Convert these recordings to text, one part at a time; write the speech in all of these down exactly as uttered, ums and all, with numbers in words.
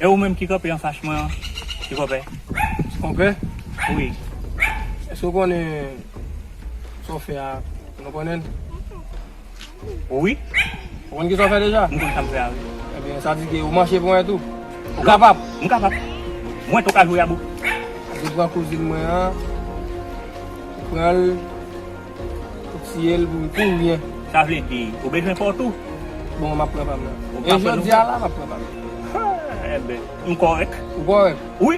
E ou menm ki kanpe anfas mwen an, ti konpè? Ti konpè? Wi. Èske w konnen sa w fè a, nou konnen l? Wi. Ou konn kisa w fè deja? M konn sa m fè a, wi. Ebyen, sa di ke ou manche pran tou. Ou kapab? M kapab. Mwen tou ka jwe a bouk. Ou pran kouzin mwen an, ou pran l, ou tiye l pou, pou ryen. Sa vle di, ou bezwen pa w tou? Bon, m ap pran pa m nan. E jodi a la, m ap pran pa m nan. Enben, m kòrèk. Ou kòrèk? Wi.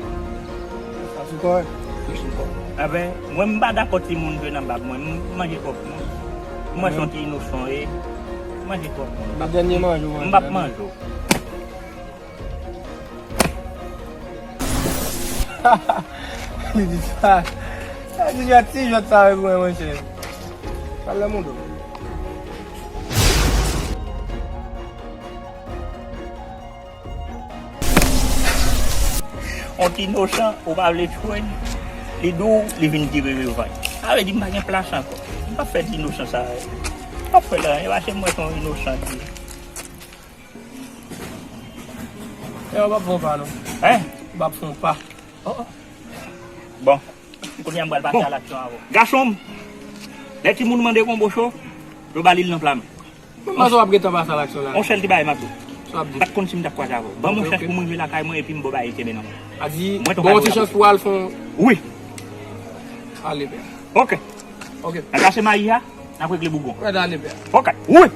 Sa sou kòrèk. Wi, sou kòrèk. Enben, mwen m pa dakò timoun jwe nan bab mwen. M manje pwòp mwen. M wè se yon ti inosan e m manje pwòp mwen. M ap, dènye manje w manje. M p ap manje w. Li di sa. Li di sa, ti jwèt sa avèk mwen, monchè. Pale moun do. On ti inosan, ou pa vle tchwenn, li di w, li vin tire revanj. Sa vle di m pa gen plas ankò. M p ap fè ti inosan sa. M p ap fè l anyen, paske m wè se yon inosan li ye. E w p ap fè yon pa, non. Hein? W p ap fè yon pa. Oh, oh. Bon. Kounye a m pral pase a laksyon avè w. Gason m, lè timoun mande konbo cho, yo ba li l nan pla men. Mwen panse w ap gentan pase a laksyon la. On sèl ti bagay m ap di w. Sa w ap di? M pa t konn si m t ap kwaze avè w. Ban m yon chans pou mwen rive lakay mwen epi m ba w bagay kenbe nan men. A di, ban yon ti chans pou w al fè yon. Wi. Ale, pè. Ok. Ok. Nan kase mayi a, n ap regle bougon. Mwen ale, pè. Ok. Wi.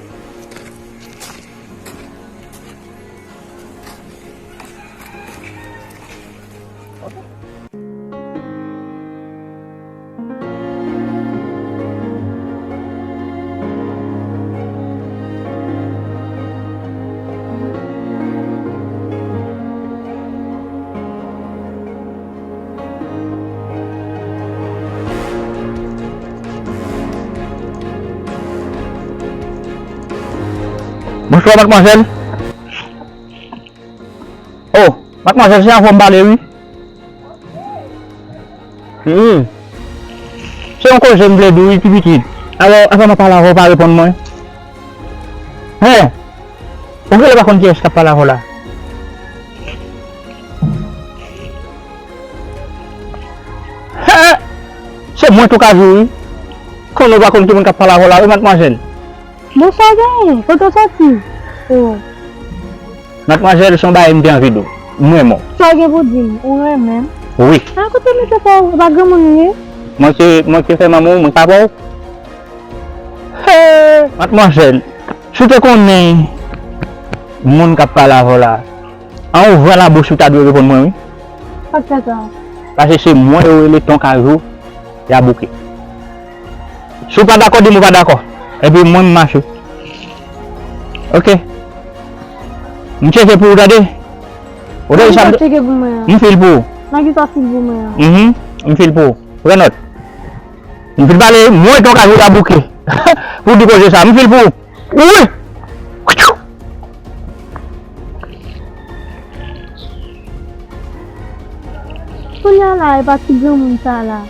Bonswa, madmwazèl. Oh, madmwazèl, se avè w m pale, wi. Hmm. Se yon koze m vle di w, wi, pi pitit. Alò, avan m ap pale avè w, pa reponn mwen. Hen! Ou genlè pa konn kiyès k ap pale avè w la. Hen! Se mwen tou ka di w, wi. Konnen w pa konn ki moun k ap pale avè w la, wi, madmwazèl. Bon, sa w genyen? Kote w soti? Oh. Madmwazèl, se yon bagay m te anvi di w. M renmen w. Sa w gen pou di m? Ou renmen m? Wi. A, kote m mete pa w? Ou pa granmoun ou ye? Mwen se, mwen se fè manman w, mwen pa pa w. Hey! Madmwazèl, si w te konnen moun k ap pale avè w la, an ouvran labouch ou ta dwe reponn mwen, wi. Sa k fè sa? Paske se mwen yo rele Ton Kajou, y a bouke. Si w pa dakò, di m ou pa dakò. Epi mwen, m mache. Ok. M tcheke pou ou, tande. Ou tande sa m tcheke pou mwen an? M fil pou ou. Nan ki sa fil pou mwen an? Mhm. M fil pou ou. Pran nòt. M fil pale, mwen Ton Kajou y a bouke. Pou di koze sa, m fil pou ou. Wi! Kounye a la, e pa ti granmoun sa la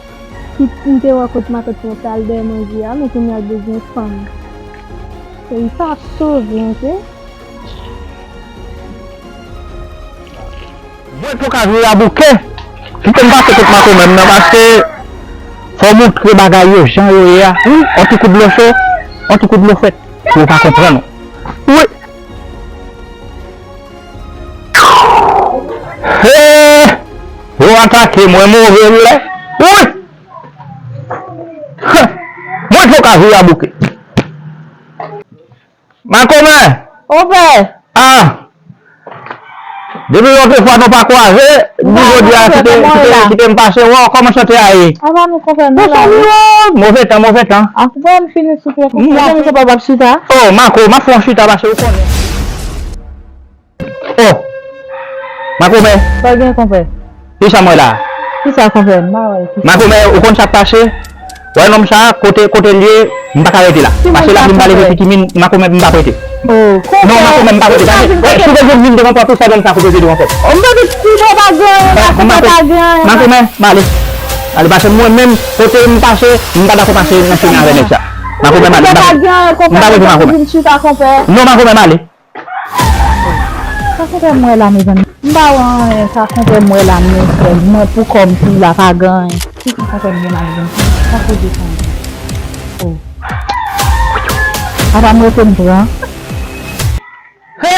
ki m te wè kot matant mwen t al dèyè manje a, men kounye a l bezwen fanm. Peyi sa ap sove, oke? Mwen Ton Kajou y a bouke. Kite m pase kot makomè m nan, paske fò w montre bagay yo jan yo ye a. Wi, on ti kout dlo cho, on ti kout dlo frèt. Pou w pa konprann. Wi. Hey! Yo atake mwen move lè. Wi. Mwen Ton Kajou y a bouke. Makomè! Konpè! Ah! Depi lòt fwa nou pa kwaze, di jodi a kite, kite, kite m pase wè w, kòman sante a ye? Ava nou konpè, nou la wi. Move tan, move tan. Ah, konpè, m fini souple konpè. Janm se pa w ap chita. Oh, Mako, m ap fè yon chita pase ou konnen. Oh! Makomè! Sa gen konpè? Kisa m wè la? Kisa konpè? M pa wè kisa. Makomè, ou konn sa k pase? Wè nonm sa, kote, kote l ye, m pa ka rete la. Paske l ap vin pale de pitimin, Makomè, m p ap rete. Oh, konpè. Non, Makomè, m p ap rete. Gade, wè, si w bezwen vin devan pòt ou, sa nonm sa koupye pi devan pòt. M pa gen ti bò pa gen anyen, Makomè, pa gen anyen. Makomè, m ale. Ale, paske mwen menm, kote m pase, m pa dakò pase nan chemen avè nèg sa. Makomè, m ale, m pa rete. M pa rete, Makomè. Non, Makomè, m ale. Sa Kontrè m wè la, mezanmi. M pa wè anyen, sa kontrè m wè la, mwen sèl. Mwen pou kò m, fi la pa gen anyen. Ki sa kontrè m gen la, mezanmi? Sa koze sa, mezanmi? Oh. Apa m rete m pran? He!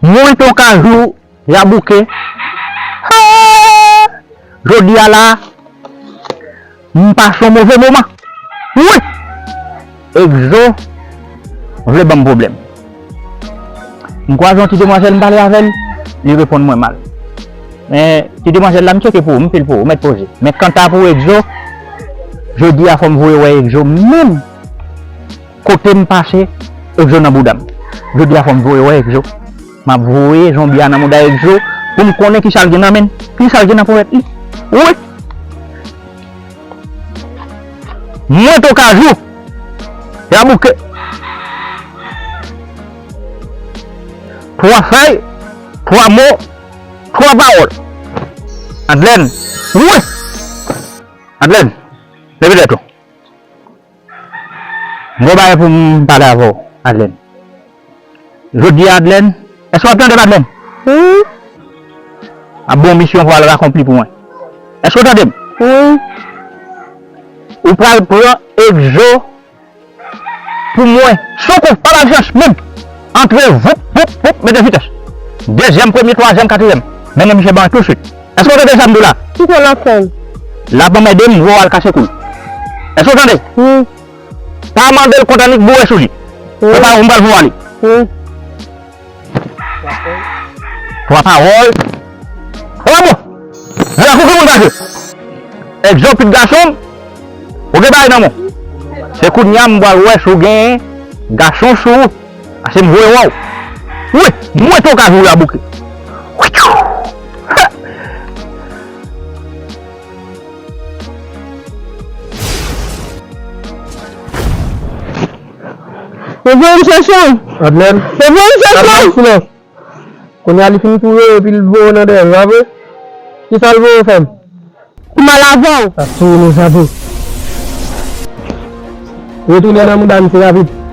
Mwen Ton Kajou, Yabouke. Ha! Jodi a la, m pase yon move moman. Wi! Egzo vle ban m pwoblèm. M kwaze yon ti demwazèl, m pale avè l, li reponn mwen mal. Men, ti demwazèl la, m tcheke pou ou, m fil pou ou, ou mèt poze. Men kanta pou Egzo, jodi a fò m voye wè Egzo menm kote m pase, Egzo nan bouda m. Jodi a fò m voye wè Egzo. M ap voye zonbi a nan mouda Egzo pou m konnen kisa l gen nan men l, kisa l gen nan ponyèt li. Wi! Mwen Ton Kajou, Yabouke. Twa fèy, twa mo, twa pawòl. Adlèn, wi! Adlèn, leve tèt ou. M gen yon bagay pou m pale avè w, Adlèn. Jodi a, Adlèn, èske w ap tande m, Adlèn? Wi. M ap ba w yon misyon pou w al akonpli pou mwen. Èske w tande m? Wi. Ou pral pran Egzo pou mwen. Sou kou, pa ba l chans menm. Antre, voup, voup, voup, mete vitès. Dezyèm, premye, twazyèm, katriyèm. Mennen misye ban mwen tousuit. Èske w tande sa m di w la? Kite l anfèm. L ap anmède m, m voye w al kase kou l. Èske w tande? Wi. Pa mande l kont annik boure sou li. Wi. Ou pa, ou pral voye w ale. Wi. Twa pawòl. Twa mo. Nan lakou ki moun pa jwe. Egzo, pitit gason m, ou gen bagay nan men w. Se kounye a m pral wè si w gen gason sou ou. Ase m voye wè w. Wi, mwen Ton Kajou, Yabouke. Yo voye m chèche w. Adlèn. Yo voye m chèche w. Adlèn, silans. Kounye a li fin touye w epi l voye w nan dèyè, pa vre? Kisa l voye w fè m? Pou m al avè w. Ap touye nou sa tou. Retounen nan mouda misye rapid.